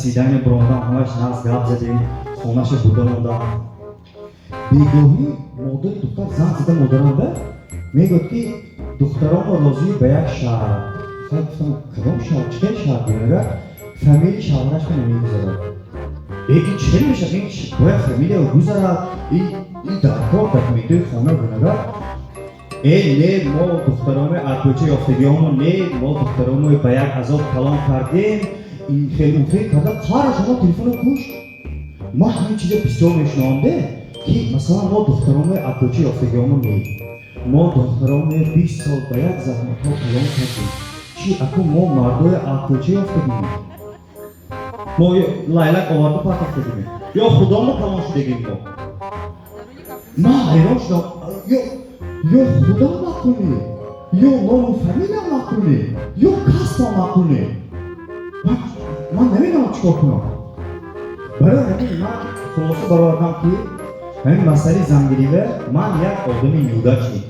Свидание биромадам, ҳамаш нағз гап задем, хонаша бурда мондам. Бегоҳӣ модари духтар занг зада модаранда, мегӯяд, ки духтаронро розӣ ба як шаҳр. Хай, гуфтам, кадом шаҳр, чӣ хел шаҳр? Мегӯяд, фамилияи шавҳарашро намегузарад. Э, ин чӣ хел мешавад? Ин бояд фамилия гузарад, ин дар кор документои хона гунагар. Э, не, мо духтарони аз кӯча ёфтагиҳомо не, мо духтароно ба як азоб калон кардем, ин хел, он хел карда, қара шумо телефонро кушт. Ман ҳамин чизо бисёр мешунавам де, ки масалан, мо духтарони аз кӯча ёфтагиҳомо не, мо духтароне 20 сол ба як заҳматҳо калон кардем. Чи, аку мо мардои аз кӯча ёфтагимем, мо лайлак оварда партофтагимем ё худомо калон шудагим мо? Ман ҳайрон шудам: ё худо мақуле, ё ному фамилия мақуле, ё касбам мақуле. Ман намедонам чӣ кор кунам. Барои ҳамин ман хулоса баровардам, ки ҳамин масъалаи зангирива ман як одами неудачник.